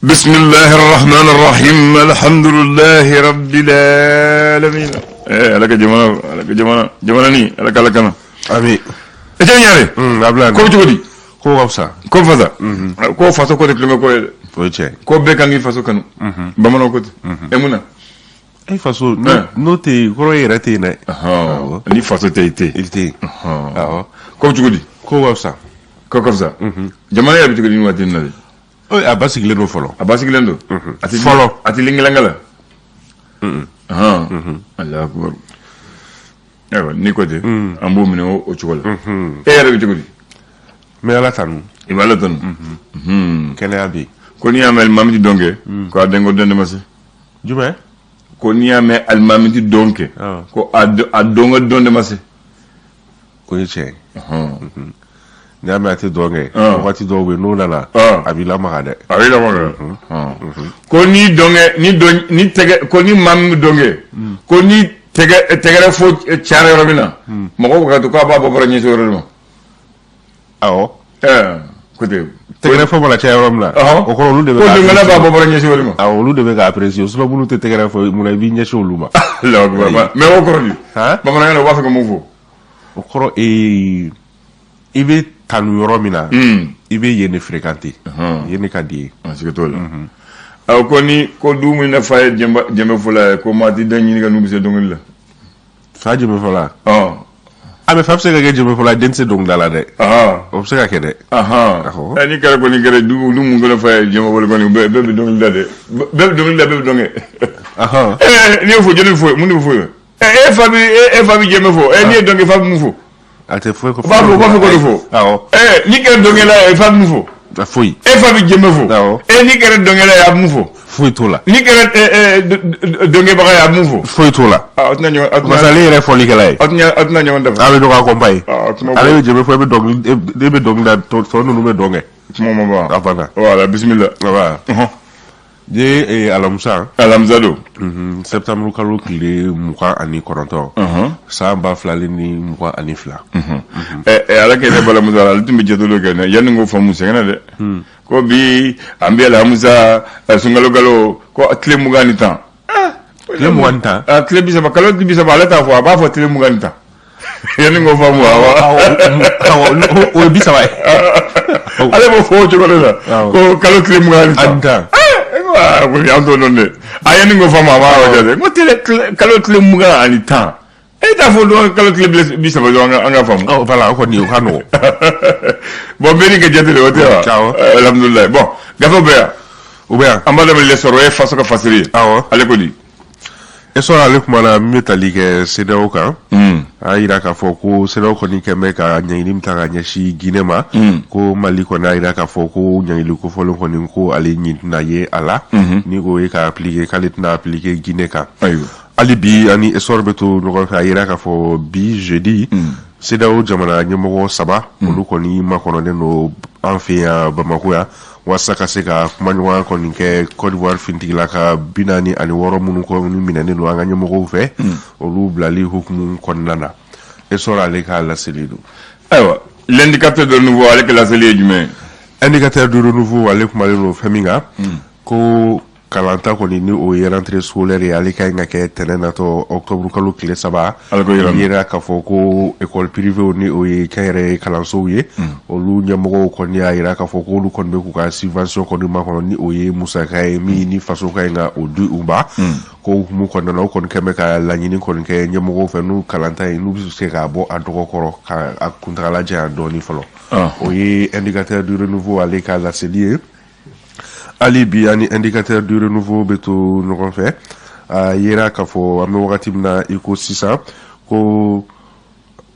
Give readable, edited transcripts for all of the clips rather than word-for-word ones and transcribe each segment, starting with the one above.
Bisimilahi rahmani rahim alhamdulilahi rabbil alamin. Ala ka jamana, ala ka jamana, jamana ni ala ka lakana. Ami. E tɛ ɲare. Abila. Ko bɛ cogo di? Ko ka fisa. Ko fasa. Ko faso ko tɛ tulonkɛ ko ye dɛ. O ye tiɲɛ. Ko bɛɛ kan k'i faso kanu. Bamananw ko ten. E mun na? E faso n'o tɛ yen, kɔrɔ e yɛrɛ tɛ yen dɛ. Ni faso tɛ yen, i tɛ yen. I tɛ yen. Awɔ. Ko bɛ cogo di? Ko ka fisa. Ko ka fisa. Jamana yɛrɛ bɛ cogo di nin waati in na de? A basigilen don fɔlɔ. A basigilen don. A tɛ fɔlɔ. A tɛ lengelenka la. Alahu akubaru. Ayiwa, n'i ko ten, an b'o minɛ o cogo la. E yɛrɛ bɛ cogo di? N bɛ Ala tanu. I bɛ Ala tanu. Kɛnɛya bɛ yen. Ko n'i y'a mɛn alimami tɛ dɔn kɛ, ko a den ko dɔn de ma se. Jumɛn? Ko n'i y'a mɛn alimami tɛ dɔn kɛ, ko a dɔn ka dɔn de ma se. O ye tiɲɛ ye. N'i y'a mɛn a tɛ dɔn kɛ, wagati dɔw bɛ yen n'o nana, a b'i lamaga dɛ. A b'i lamaga. Ko ni dɔnkɛ ni dɔn ni tɛgɛ ko ni maa min bɛ dɔn kɛ, ko ni tɛgɛ tɛgɛrɛ fɔ cayara yɔrɔ min na, mɔgɔw ka to k'a b'a bɔ bɔra ɲɛsin yɔrɔ de ma. Awɔ. Ko ten. Tɛgɛrɛ fɔ mana caya yɔrɔ min na, o kɔrɔ olu de bɛ ko dɔnkɛla b'a bɔ bɔra ɲɛsin yɔrɔ de ma. Awɔ, olu de bɛ k'a apprécier, sinon minnu tɛ tɛgɛrɛ fɔ, mun na i b'i ɲɛsin olu ma? Mais o kɔrɔ di? Bamanankan na u b'a fɛ ka mun fɔ? O kɔrɔ i bɛ tanu yɔrɔ min na, i bɛ yen de fréquenter, yen de ka di i ye. Siga t'o la. Awɔ, ko ni ko du min na fa ye jɛnbɛ fɔla ye, ko maa t'i den ɲininka n'u bɛ se dɔnkili la. Fa jɛnbɛ fɔla? A bɛ fa bɛ se ka kɛ jɛnbɛ fɔla, den tɛ se dɔnkilida la dɛ. O bɛ se ka kɛ dɛ. Ni kɛra kɔni kɛra du mun kɛra fa ye jɛnbɛ fɔla kɔni, bɛɛ bɛ dɔnkili da dɛ, bɛɛ bɛ dɔnkili da, bɛɛ bɛ dɔn kɛ. N'i y'o fɔ, jɔnni bɛ fɔ, mun de bɛ fɔ yen? E fa bɛ e fa bɛ jɛnbɛ fɔ, n'i ye dɔn kɛ, fa bɛ mun fɔ? A tɛ foyi ko. U b'a fɔ, u b'a fɔ ko de fɔ. Awɔ. N'i kɛra dɔnkɛla ye, fa bɛ mun fɔ? Foyi. E fa bɛ jɛnbɛ fɔ. Awɔ. N'i kɛra dɔnkɛla ye, a bɛ mun fɔ? Foyi t'o la. N'i kɛra dɔnkɛbaga ye, a bɛ mun fɔ? Foyi t'o la. Aw tɛna ɲɔgɔn. Parce que ale yɛrɛ fɔlikɛla ye. Aw tɛna ɲɔgɔn dafa. A bɛ ɲɔgɔn accompagner. Ale bɛ jɛnbɛ fɔ, e bɛ dɔnkili, e bɛ dɔnkili da, tɔ ninnu bɛ dɔn kɛ. Kuma ma ban. A banna. Voilà, bisimila. Voilà. Bi ye alamisa. Alamisa don. Septembre kalo tile 29, san 2022. Ala kɛ ne balamusa, ale tun bɛ jate dɔ kɛ yanni ko faamu sɛgɛnna dɛ. Ko bi an bɛ alamisa, sunkalo kalo ko tile 20 ni 10. Tile 20 ni 10. Tile 30, kalo tile 30, ale t'a fɔ, a b'a fɔ tile 21. Yanni ko faamu, awɔ, o ye 30 ye. Ale b'o fɔ o cogo de la ko kalo tile 21. Ko an t'o dɔn dɛ. A yanni ko faamu, a b'a lajɛ dɛ. Ko tile kalo tile 21. E t'a fɔ dɔrɔn kalo tile 30 dɔrɔn, an ka faamu. Ɔ voilà, o kɔni o ka nɔgɔn. Bon, bɛɛ n'i ka jate de, o tɛ wa? Awɔ. Alhamdulilayi. Bon, gafew bɛ yan. U bɛ yan. An b'a daminɛ L'Essor, o ye faso ka fasiri ye. Awɔ. Ale ko di? Essor ale kumana min bɛ tali kɛ CEDEAO kan. A y'a jira k'a fɔ ko CEDEAO kɔni kɛn bɛ ka ɲangili min ta ka ɲɛsin Guinée ma, ko Mali kɔni y'a jira k'a fɔ ko ɲangili kofɔlen kɔni, ko ale ɲin tɛna ye a la, ni o ye ka appliquer, k'ale tɛna appliquer Guinée kan. Hali bi ani Essor bɛ to ɲɔgɔn fɛ. A yira k'a fɔ bi jeudi, CEDEAO jamana ɲɛmɔgɔ saba, olu kɔni makɔnɔnen don an fɛ yan Bamakɔ yan, walasa ka se ka kumaɲɔgɔnya kɔni kɛ Côte d'Ivoire finitigilaka 46 minnu kɔni minɛnen don an ka ɲɛmɔgɔw fɛ, olu bilali hukumu kɔnɔna na. Essor ale ka laseli don. Ayiwa, L'Indicateur du Renouveau ale ka laseli ye jumɛn ye? Indicateur du Renouveau ale kumalen don fɛn min kan, ko kalanta kɔni ni o ye rentrée scolaire ye, ale ka ɲi ka kɛ tɛnɛn natɔ, octobre kalo tile 3. Yira k'a fɔ ko école privée, ni o ye kɛnyɛrɛye kalansow ye, olu ɲɛmɔgɔw kɔni y'a yira k'a fɔ k'olu kɔni bɛ k'u ka subvention kɔni makɔnɔ, ni o ye musaka ye min ni faso ka ɲi ka o di u ma. Ko hukumu kɔnɔna na, o kɔni kɛn bɛ ka laɲini kɔni kɛ ɲɛmɔgɔw fɛ, n'u kalanta in n'u bɛ se k'a bɔ a dɔgɔkɔrɔ ka a kuntagala janya dɔɔni fɔlɔ. O ye Indicateur du Renouveau ale ka laseli ye. Hali bi ani Indicateur du Renouveau bɛ to ɲɔgɔn fɛ. A yera k'a fɔ an bɛ wagati min na i ko sisan, ko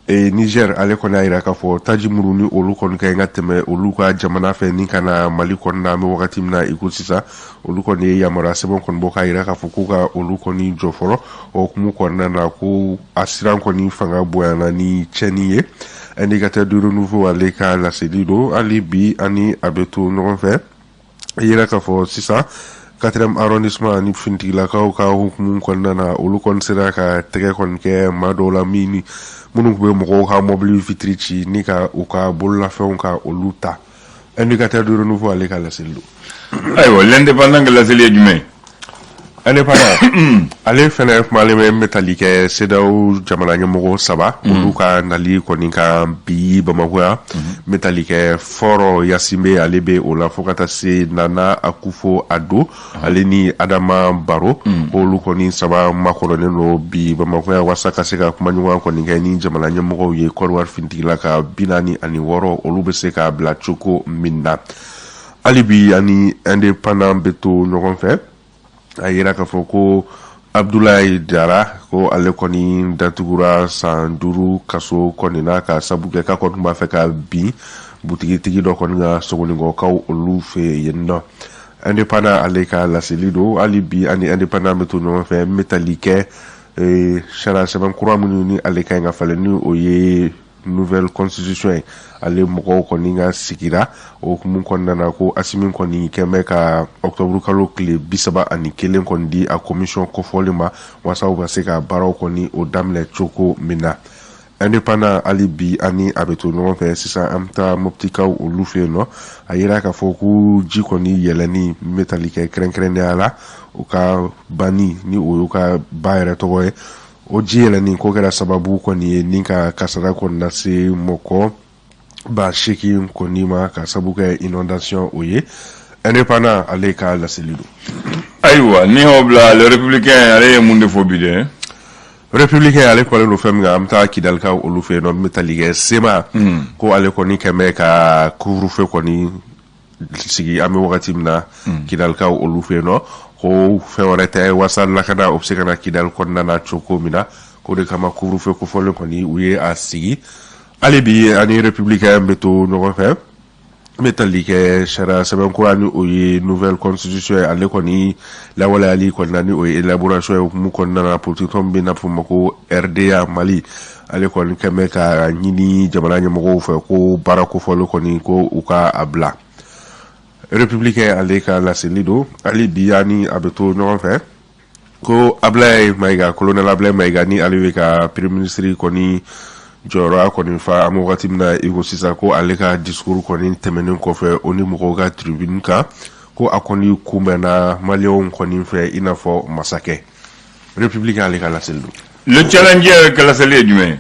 Niger ale kɔni y'a jira k'a fɔ taji minnu ni olu kɔni ka ɲi ka tɛmɛ olu ka jamana fɛ ni ka na Mali kɔnɔna, an bɛ wagati min na i ko sisan, olu kɔni ye yamaruya sɛbɛn kɔni bɔ k'a jira k'a fɔ k'u ka olu kɔni jɔ fɔlɔ. O hukumu kɔnɔna na, ko a siran kɔni fanga bonyana ni tiɲɛni ye. Indicateur du Renouveau ale ka laseli don. Hali bi ani a bɛ to ɲɔgɔn fɛ. A yira k'a fɔ sisan 4e arrondissement ani finitigilakaw ka hukumu kɔnɔna na, olu kɔni sera ka tɛgɛ kɔni kɛ maa dɔw la min minnu tun bɛ mɔgɔw ka mɔbili vitiri ci ni ka u ka bololafɛnw ka olu ta. Indicateur du Renouveau ale ka laseli don. Ayiwa, L'Indépendant ka laseli ye jumɛn ye? Indépendant ale fɛnɛ kumalen bɛ bɛ tali kɛ CEDEAO jamana ɲɛmɔgɔ saba olu ka nali kɔni kan bi Bamakɔ yan. N bɛ tali kɛ Faure Gnassingbé, ale bɛ o la, fo ka taa se Nana Akufo Addo ale ni Adama Barrow. Olu kɔni saba makɔnɔnen don bi Bamakɔ yan walasa ka se ka kumaɲɔgɔnya kɔni kɛ ni jamana ɲɛmɔgɔw ye. Kɔdiwari finitigila ka 46 olu bɛ se k'a bila cogo min na. Hali bi ani Indépendant bɛ to ɲɔgɔn fɛ. A yira k'a fɔ ko Abdoulaye Diarra, ko ale kɔni datugura san 5 kaso kɔni na ka sabu kɛ k'a kɔni b'a fɛ ka bin butigitigi dɔ kɔni ka Sogonikɔkaw olu fɛ yen nɔ. Indépendant ale ka laseli don. Hali bi ani Indépendant bɛ to ɲɔgɔn fɛ. N bɛ tali kɛ sariya sɛbɛn kura minnu ni ale ka ɲi ka falen, ni o ye nouvelle constitution ye, ale mɔgɔw kɔni ka sigira o hukumu kɔnɔna na, ko Asimi kɔni kɛn bɛ ka octobre kalo tile 31 kɔni di a commission kofɔlen ma walasa u ka se ka baaraw kɔni o daminɛ cogo min na. Indépendant, hali bi ani a bɛ to ɲɔgɔn fɛ. Sisan an bɛ taa Moptikaw olu fɛ yen nɔ. A yira k'a fɔ ko ji kɔni yɛlɛnni bɛ tali kɛ kɛrɛnkɛrɛnnenya la u ka banni, ni o y'u ka ba yɛrɛ tɔgɔ ye, o ji yɛlɛnni ko kɛra sababu kɔni ye ni ka kasara kɔni lase mɔgɔ 8000 kɔni ma ka sababu kɛ inondation o ye. Indépendant ale ka laseli don. Ayiwa, ni y'o bila, Le Républicain ale ye mun de fɔ bi dɛ? Républicain ale kumalen don fɛn min kan, an bɛ taa Kidalikaw olu fɛ yen nɔ. N bɛ tali kɛ CMA, ko ale kɔni kɛn bɛ ka couvre-feu kɔni sigi an bɛ wagati min na Kidalikaw olu fɛ yen nɔ, ko fɛn wɛrɛ tɛ, walasa lakana o bɛ se ka na Kidali kɔnɔna na cogo min na, k'o de kama couvre-feu kofɔlen kɔni u ye a sigi. Hali bi ani Républicain bɛ to ɲɔgɔn fɛ. N bɛ tali kɛ sariya sɛbɛn kura, ni o ye nouvelle constitution ye, ale kɔni lawaleyali kɔni na, ni o ye élaboration ye hukumu kɔnɔna na, politique tɔn min bɛ n'a fɔ ma ko RDA Mali, ale kɔni kɛn bɛ ka ɲini jamana ɲɛmɔgɔw fɛ ko baara kofɔlen kɔni ko u ka a bila. Républicain ale ka laseli don. Hali bi ani a bɛ to ɲɔgɔn fɛ, ko Ablaye Mayiga, colonel Ablaye Mayiga, ni ale bɛ ka premier ministre kɔni jɔyɔrɔya kɔni fa an bɛ wagati min na i ko sisan, ko ale ka discours kɔni tɛmɛnen kɔfɛ o ni mɔgɔw ka tribune kan, ko a kɔni kunbɛnna maliyɛnw kɔni fɛ i n'a fɔ masakɛ. Républicain ale ka laseli don. Le Challenger ka laseli ye jumɛn ye?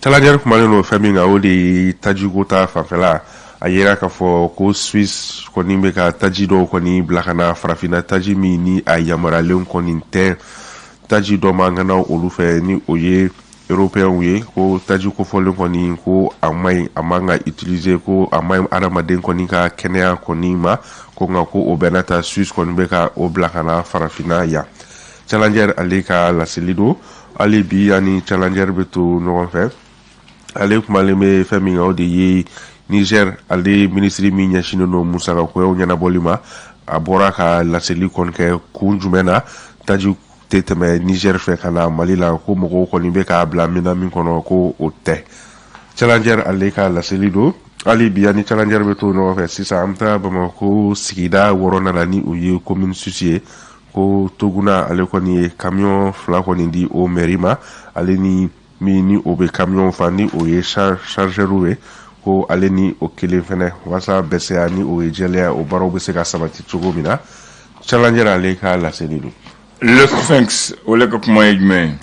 Challenger kumalen don fɛn min kan, o de ye tajiko ta fanfɛla. A yira k'a fɔ ko Suisse kɔni bɛ ka taji dɔw kɔni bila ka na farafinna, taji min ni a yamaruyalen kɔni tɛ taji dɔ man ka na olu fɛ, ni o ye européenw ye, ko taji kofɔlen kɔni ko a man ɲi, a man ka utiliser, ko a man ɲi adamaden kɔni ka kɛnɛya kɔni ma, ko nka ko o bɛɛ n'a ta Suisse kɔni bɛ ka o bila ka na farafinna yan. Challenger ale ka laseli don. Hali bi ani Challenger bɛ to ɲɔgɔn fɛ. Ale kumalen bɛ fɛn min kan, o de ye Niger ale minisiri min ɲɛsinnen don musakakoyaw ɲɛnabɔli ma, a bɔra ka laseli kɔni kɛ kun jumɛn na taji tɛ tɛmɛ Niger fɛ ka na Mali la, ko mɔgɔw kɔni bɛ k'a bila minɛn min kɔnɔ, ko o tɛ. Challenger ale ka laseli don. Hali bi ani Challenger bɛ to ɲɔgɔn fɛ. Sisan an bɛ taa Bamakɔ sigida wɔɔrɔnan na, ni o ye commune 6 ye, ko Toguna ale kɔni ye camion 2 kɔni di o mairie ma, ale ni min ni o bɛ camion fa, ni o ye chargeur ye, ko ale ni o kelen fɛnɛ, walasa bɛsɛya ni o ye jɛlenya, o baaraw bɛ se ka sabati cogo min na. Challenger ale ka laseli don. Le Sphinx o le ka kuma ye jumɛn ye?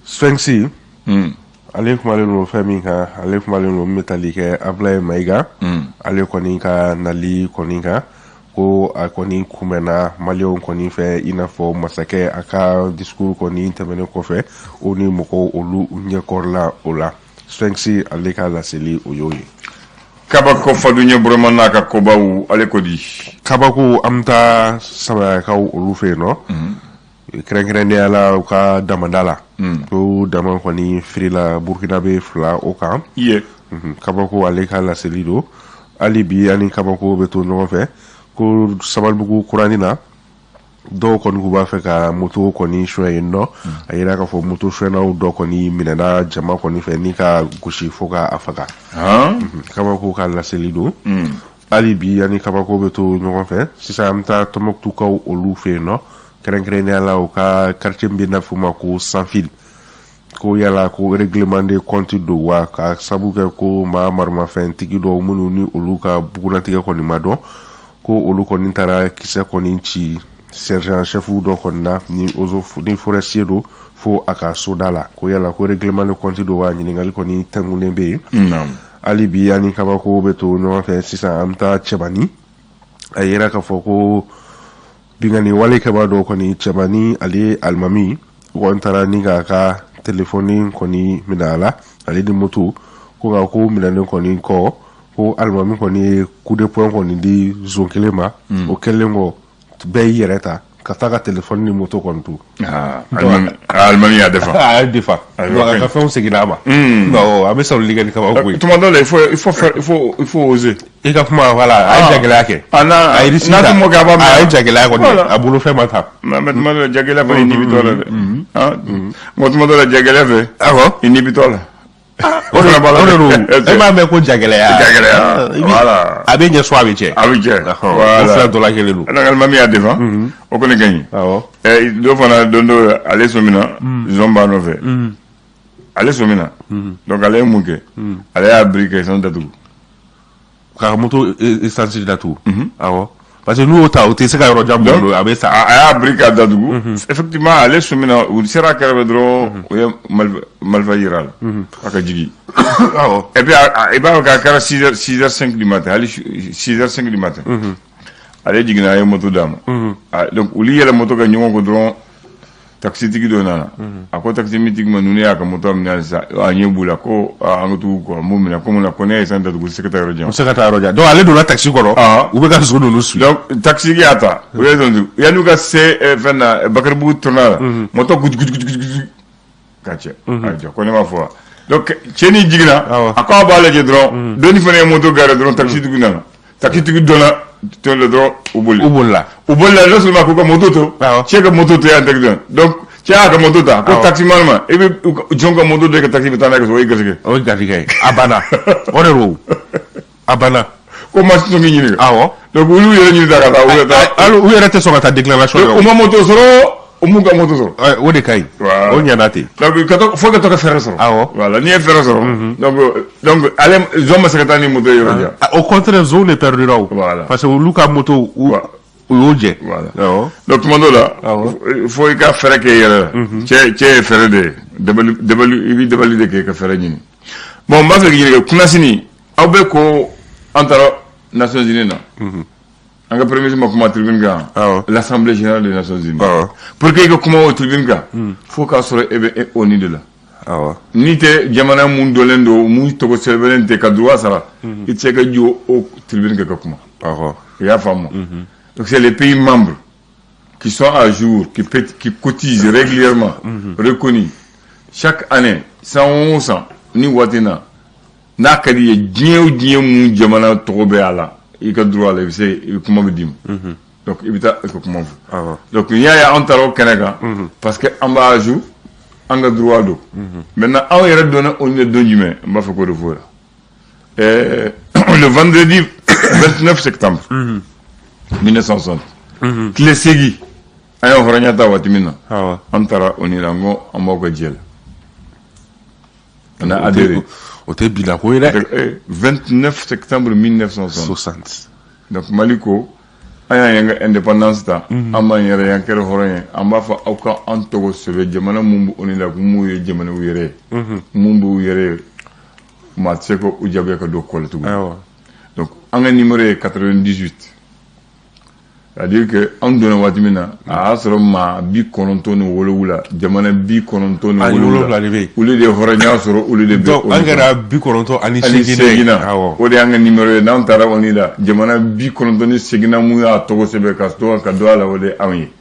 Sphinx ale kumalen don fɛn min kan, ale kumalen don min bɛ tali kɛ Ablaye Mayiga ale kɔni ka nali kɔni kan, ko a kɔni kunbɛnna maliyɛnw kɔni fɛ i n'a fɔ masakɛ, a ka discours kɔni tɛmɛnen kɔfɛ o ni mɔgɔw olu ɲɛkɔrɔla o la. Sphinx ale ka laseli o y'o ye. Kabako Faduɲɛ Burama n'a ka kobaw, ale ko di? Kabako, an bɛ taa Samayakaw olu fɛ yen nɔ, kɛrɛnkɛrɛnnenya la u ka damanda la, ko dama kɔni firila Burukinabe 2 o kan. Kabako ale ka laseli don. Hali bi ani kabako bɛ to ɲɔgɔn fɛ, ko Sabalibugu kuranin na, dɔw kɔni k'u b'a fɛ ka moto kɔni suɲɛ yen nɔ. A yira k'a fɔ moto suɲɛnaw dɔ kɔni minɛna jama kɔni fɛ ni ka gosi fo ka a faga. Kabako ka laseli don. Hali bi ani kabako bɛ to ɲɔgɔn fɛ. Sisan an bɛ taa Tɔnbɔkutukaw olu fɛ yen nɔ, kɛrɛnkɛrɛnnenya la u ka quartier min bɛ n'a fɔ ma ko Sanfil, ko yala ko règlement de compte don wa, ka sabu kɛ ko maa maramafɛntigi dɔw minnu ni olu ka bugunnatigɛ kɔni ma dɔn. Ko olu kɔni taara kisɛ kɔni ci sergent chef dɔ kɔni na ni eaux ni forestier don fo a ka soda la. Ko yala ko règlement de compte don wa? Ɲininkali kɔni tɛnkunnen bɛ yen. Hali bi an ni kabako bɛ to ɲɔgɔn fɛ. Sisan an bɛ taa Cɛbani. A yera k'a fɔ ko binkanni wale kɛbaa dɔw kɔni, Cɛbani ale alimami, u kɔni taara ni k'a ka telefɔni kɔni minɛ a la, ale ni moto. Ko nka ko minɛnen kɔni kɔ, ko alimami kɔni ye coup de poing kɔni di zon kelen ma. O kɛlen kɔ, bɛɛ y'i yɛrɛ ta ka taa ka telefɔni ni moto kɔni to. Alimami y'a défend. A y'a défend, donc a ka fɛnw seginna a ma. Non, a bɛ sɔrɔli kɛ ni kabako ye. Tuma dɔ la, il faut il faut faire il faut il faut oser. I ka kuma, voilà, a ye jagɛlɛya kɛ. Ah, n'a a ye risque n'a ta. tun m'o kɛ, a b'a minɛ. A ye jagɛlɛya kɔni. Voilà. A bolo fɛn ma ta. Mais tuma dɔ la, jagɛlɛya fana, i ni bɛ to a la dɛ. Ah, n ko tuma dɔ la, jagɛlɛya fɛ, awɔ i ni bɛ to a la. O de fana b'a la o de dɛ. don, e m'a mɛn ko jagɛlɛya. Jagɛlɛya, voilà. A bɛ ɲɛ soit a bɛ cɛ. A bɛ jɛ. O fila dɔ la kelen don. Donc alimami y'a défend, o kɔni ka ɲi. Dɔ fana don dɔ, ale sɔmina zon b'a nɔfɛ. Ale sɔmina, donc ale ye mun kɛ? Ale y'a biri ka essence datugu. Ka moto essence datugu, awɔ, parce que n'u y'o ta, u tɛ se ka yɔrɔ jan bolo, a bɛ sa. A y'a biri k'a datugu. Effectivement, ale sɔmina, u sera a kɛrɛfɛ dɔrɔn, u ye marifa yira a la a ka jigin. Et puis i b'a dɔn k'a kɛra 6 heures, 6 heures 5 du matin, hali 6 heures 5 du matin. Ale jiginna, a ye moto d'a ma. Ah, donc olu yɛlɛ moto ka ɲɔgɔn kɔ dɔrɔn, taxitigi dɔ nana. A ko taxitigi ma, ninnu y'a ka moto minɛ halisa, a ɲɛ b'u la, ko ah, an ka tugu kɔ, n b'u minɛ ko mun na, ko ne ye essence datugu, se ka taa yɔrɔ jan. U bɛ se ka taa yɔrɔ jan, donc ale donna taxi kɔnɔ. U bɛ ka zon ninnu suit. Donc taxi y'a ta, u ye zon yan'u ka se fɛn na, Bakaribugu tournant la, moto gudu gudu gudu gudu ka cɛ a jɔ, ko ne m'a fɔ wa? Donc cɛnin jiginna. A ko a b'a lajɛ dɔrɔn, dɔɔni fana ye moto garer dɔrɔn, taxitigi nana, taxitigi donna tɔn dɔrɔn, u boli. U bolila. U bolila, non seulement k'u ka moto to, cɛ ka moto to yan taxi, donc cɛ y'a ka moto ta, ko taximan ma, i bɛ jɔn ka moto de ka taxi bɛ taa n'a ye ka so, o ye garisɛgɛ. O ye garijɛgɛ ye, a banna, o de don, a banna. Ko maa si sɔn k'i ɲininka. Donc olu yɛrɛ ɲini ta ka taa, u yɛrɛ taa. Hali u yɛrɛ tɛ sɔn ka taa déclaration kɛ. U ma moto sɔrɔ, u m'u ka moto sɔrɔ. O de ka ɲi. O ɲɛna ten. Donc ka to fo ka to ka fɛɛrɛ sɔrɔ. Voilà, n'i ye fɛɛrɛ sɔrɔ, donc ale zon ma se ka taa ni moto ye yɔrɔ jan. Au contraire, zon de perdura o. Voilà. Parce que olu ka moto u y'o jɛ. Voilà. Donc tuma dɔ la, fo i ka fɛɛrɛ kɛ i yɛrɛ la. Cɛ ye fɛɛrɛ de ye. Dabali dabali, i bɛ dabali de kɛ ka fɛɛrɛ ɲini. Bon, n b'a fɛ k'i ɲininka, kunnasini aw bɛ ko an taara Nations Unies na. An ka premier ministre ma kuma tribune kan. L'Assemblée générale des Nations Unies. Pour que i ka kuma o tribune kan, fo k'a sɔrɔ e bɛ ONU de la. N'i tɛ jamana mun dɔnlen don, mun tɔgɔ sɛbɛnnen tɛ ka droit sara, i tɛ se ka jɔ o tribune kan ka kuma. I y'a faamu? Donc c'est les pays membres qui sont à jour, qui cotisent régulièrement, reconnus chaque année, san o san, ni waati na, n'a ka di ye, diɲɛ o diɲɛ mun jamana tɔgɔ bɛ a la, i ka droit la, i bɛ se, i bɛ kuma bɛ d'i ma. Donc i bɛ taa i ka kuma fɔ. Donc n'i y'a ye an taara o kɛnɛ kan, parce que an b'a jour, an ka droit don. Maintenant, anw yɛrɛ donna ONU de don jumɛn? N b'a fɛ k'o de fɔ la. Le vendredi 29 septembre 1960, tile 8 an y'o hɔrɔnya ta waati min na, an taara ONU la, n ko an b'aw ka jɛ la. On a adhéré. O tɛ bi la ko ye dɛ. 29 septembre 1960. Donc Mali ko an y'an ka indépendance ta, an b'an yɛrɛ ye, an kɛra hɔrɔn ye, an b'a fɔ aw ka an tɔgɔ sɛbɛn jamana mun bɛ ONU la, ko mun ye jamanaw yɛrɛ ye, mun b'u yɛrɛ ye, maa tɛ se k'u jagoya ka don kɔ la tuguni. Donc an ka numéro ye 98, c'est-à-dire que an donna waati min na, a y'a sɔrɔ maa 97, jamana 97 de bɛ yen, olu de ye hɔrɔnya sɔrɔ, olu de bɛ. Donc an kɛra 98 na, o de y'an ka numéro ye. N'an taara ONU la, jamana 98nan mun y'a tɔgɔ sɛbɛn ka to ka don a la, o de ye anw ye.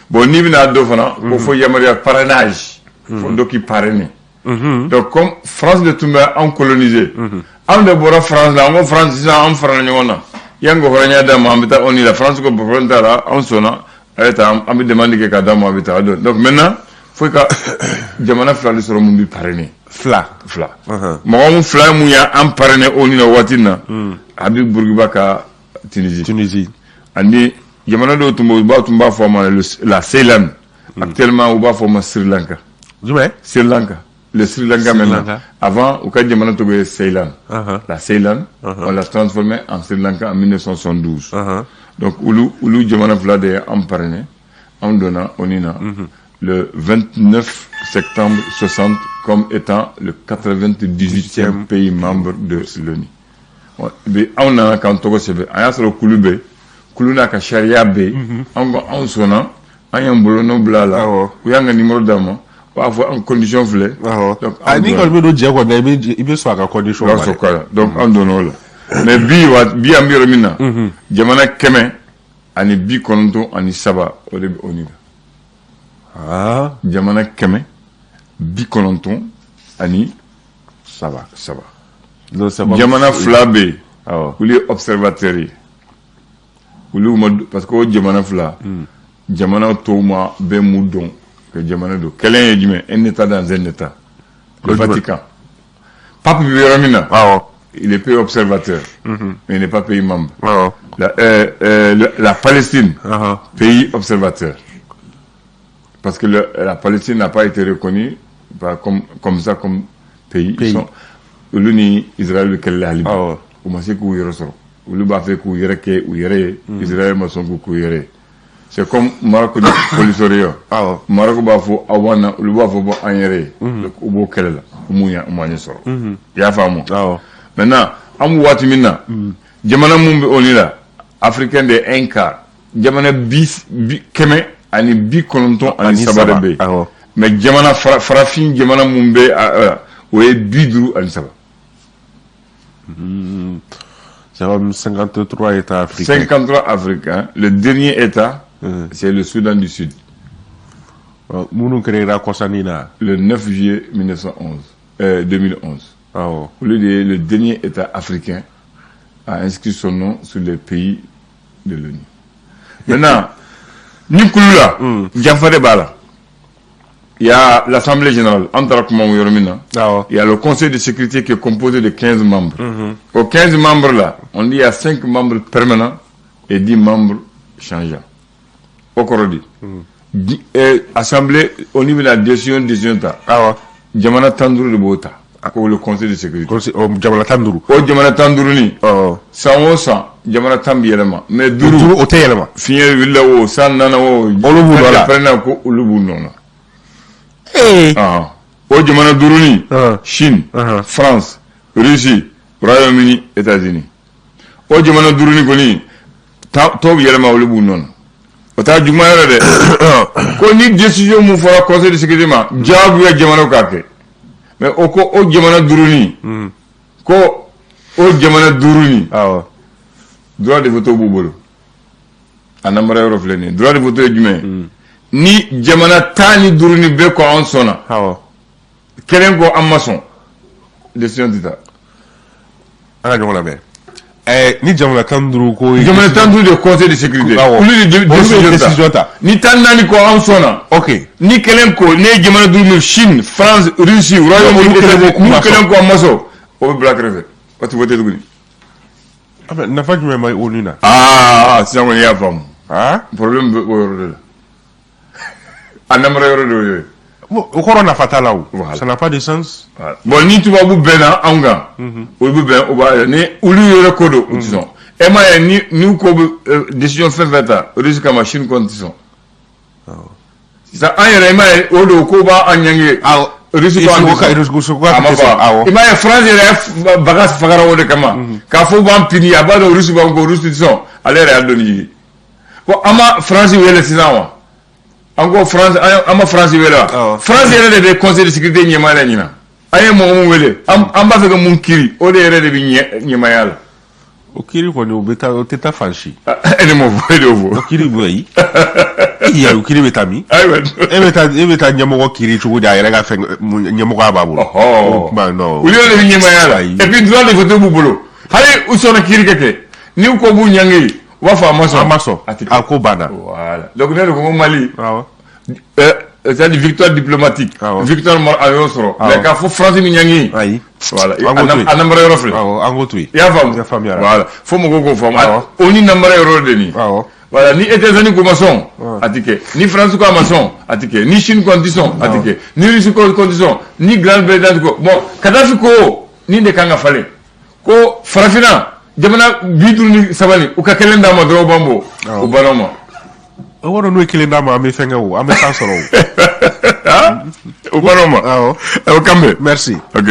Bon, n'i bɛna dɔ fana ko fo yamaruya, parrainage, fo dɔ k'i parrainer. Donc comme France de tun bɛ an coloniser, anw de bɔra France la, an ko France sisan an farala ɲɔgɔn na, yan ko hɔrɔnya d'a ma, an bɛ taa ONU la. France ko problème t'a la, an sɔnna, a ye taa, an bɛ demande kɛ ka d'a ma, a bɛ taa. Donc maintenant fo i ka jamana fila de sɔrɔ mun bɛ parrainer. Fila. Fila. Mɔgɔ mun fila mun y'an parrainer ONU la waati in na, Habib Bourguiba ka Tunisie. Tunisie. Ani jamana dɔw tun bɛ, u b'a tun b'a fɔ a ma la Ceylan. Actuellement u b'a fɔ a ma Sri Lanka. Jumɛn? Sri Lanka. Le Sri Lanka maintenant. Avant, u ka jamana tɔgɔ ye Ceylan. La Ceylan, on l'a transformé en Sri Lanka en 1972. Donc olu jamana fila de ye an parrainé, an donna ONU na le 29 septembre 60 comme étant le 98e pays membre de l'ONU. Bi anw nana k'an tɔgɔ sɛbɛn, an y'a sɔrɔ kulu bɛ kulu n'a ka sariya bɛ yen. An ko anw sɔnna, an y'an bolonɔ bila a la. U y'an ka numéro d'an ma, u b'a fɔ an condition filɛ. Donc n'i kɔni bɛ don jɛ kɔni na, i bɛ sɔn a ka condition ma dɛ. Donc an donna o la. Mais bi wa, bi an bɛ yɔrɔ min na, jamana 193, o de bɛ ONU la. Jamana 193 saba. Jamana fila bɛ yen, olu ye observateur ye. Olu ma, parce que o jamana fila, jamana tɔw ma bɛɛ m'u dɔn que jamana don. Kelen ye jumɛn? Un état dans un état, le Vatican. Pape bɛ yɔrɔ min na, il est pays observateur, mais il n'est pas pays membre. La Palestine, pays observateur, parce que la Palestine n'a pas été reconnue comme ça, comme pays. Ils sont, olu ni Israël bɛ kɛlɛ la hali bi. U ma se k'u yɛrɛ sɔrɔ. Olu b'a fɛ k'u yɛrɛ kɛ u yɛrɛ ye, Israël ma sɔn k'u k'u yɛrɛ ye. C'est comme Maroc ni Polisario. Maroc b'a fɔ aw b'an na, olu b'a fɔ bɔ an yɛrɛ ye. Donc u b'o kɛlɛ la, u m'u u ma ɲɛ sɔrɔ. I y'a faamu? Maintenant, an b'o waati min na, jamana mun bɛ ONU la, africain de un quart, jamana bi 193 de bɛ yen. Mais jamana farafin jamana mun bɛ, o ye 53. C'est comme 53 États africains. 53 africains. Le dernier État, c'est le Soudan du Sud. Minnu créera kɔsannin na. Le 9 juillet 1911, 2011. Olu de ye le dernier État africain à inscrire son nom sur les pays de l'ONU. Maintenant, ni kulu la, janfa de b'a la. Il y a l'Assemblée générale, an taara kuma yɔrɔ min na. Il y a le Conseil de sécurité qui est composé de 15 membres. Aux 15 membres là, on dit il y a 5 membres permanents et 10 membres changeants. O kɔrɔ di? Assemblée, ONU bɛna décision ta. Jamana 15 de b'o ta. Ko le Conseil de sécurité. Jamana 15. O jamana 15 ni, san o san, jamana 10 bɛ yɛlɛma. Mais duuru, duuru o tɛ yɛlɛma. Fiɲɛ wulila o, san nana o. Olu b'u nɔ la. Pɛrɛnna ko olu b'u nɔ la. O jamana duuru ni, Chine, France, Russie, Royaume-Uni, États-Unis. O jamana duuru ni kɔni, tɔw bɛ yɛlɛma, olu b'u nɔ na. O t'a juguman yɔrɔ dɛ. Ko ni décision mun fɔra Conseil de sécurité ma, diyagoya jamanaw k'a kɛ. Mais o ko o jamana duuru ni, ko o jamana duuru ni, droit de vote b'u bolo. A namara yɔrɔ filɛ nin ye. Droit de vote ye jumɛn ye? Ni jamana 15 ni bɛɛ ko an sɔnna, kelen ko an ma sɔn, décision tɛ taa. An ka ɲɔgɔn lamɛn. Ni jamana 15 ko. Jamana 15 de Conseil de sécurité. Olu de décision ta. Ni 14 ko an sɔnna. Ni kelen ko, ne ye jamana duuru min, Chine, France, Russie, Royaume-Uni, n'u kelen ko an ma sɔn, o bɛ bila kɛrɛfɛ. O tɛ voter tuguni. Nafa jumɛn bɛ ONU na? Aa, sisan kɔni i y'a faamu. Problème bɛ o yɔrɔ de la. A namara yɔrɔ de y'o ye. Bon, o kɔrɔ nafa t'a la o. Ça n'a pas de sens. Bon, ni tubabu bɛnna anw kan, olu bɛ bɛn, o b'a ni olu yɛrɛ ko don, u tɛ sɔn. E m'a ye, ni n'u ko bɛ décision fɛn fɛn ta Russie kama, Chine kɔni tɛ sɔn. Sisan an yɛrɛ, i m'a ye, o don ko b'an ɲangi. Russie ko an tɛ sɔn. A ma fɔ. I m'a ye, France yɛrɛ baga fagara o de kama. K'a fɔ b'an pini, a b'a dɔn Russie b'an ko Russie tɛ sɔn, ale yɛrɛ y'a dɔnni jigin. Bon, an ma France wele sisan wa? An ko France, an ma France wele wa? France yɛrɛ de bɛ Conseil de sécurité ɲɛmaa la ɲinan. An ye mɔgɔ mun wele, an b'a fɛ ka mun kiri, o de yɛrɛ de bɛ ɲɛmaaya la. O kiri kɔni, o bɛ taa, o tɛ taa fan si. E de m'o fɔ, e de y'o fɔ. O kiri bɛ yen. O kiri bɛ taa min? Ayiwa. E bɛ taa ɲɛmɔgɔ kiri cogo di, a yɛrɛ ka fɛn ɲɛmɔgɔya b'a bolo. O kuma non. Olu yɛrɛ de bɛ ɲɛmaaya la. Et puis droit de vote b'u bolo. Hali u sɔnna kiri ka kɛ, n'u ko b'u ɲangi, u b'a fɔ a ma sɔn. A ma sɔn. A ko banna. Voilà. Donc ne de ko Mali. C'est-à-dire victoire diplomatique. Victoire a y'o sɔrɔ. Mais k'a fɔ France mi ɲangi. Ayi. Voilà. A namara yɔrɔ filɛ. Awɔ, an k'o to yen. I y'a faamu? I faamuyara. Voilà. Fo mɔgɔw k'o faamu. O ni namara yɔrɔ de nin. Voilà, ni États-Unis ko ma sɔn, a ti kɛ. Ni France ko a ma sɔn, a ti kɛ. Ni Chine ko an ti sɔn, a ti kɛ. Ni Russie ko ti sɔn, ni Grande-Bretagne ko, bon, Kadhafi ko nin de kan ka falen. Ko farafinna Jamana 53 nin, u ka kelen d'a ma dɔrɔn, o b'an bɔ. O banna ma. O kɔrɔ, n'u ye kelen d'a ma, an bɛ fɛn kɛ o, an bɛ san sɔrɔ o. O banna ma. Awɔ. O kan bɛn. Merci. Ok.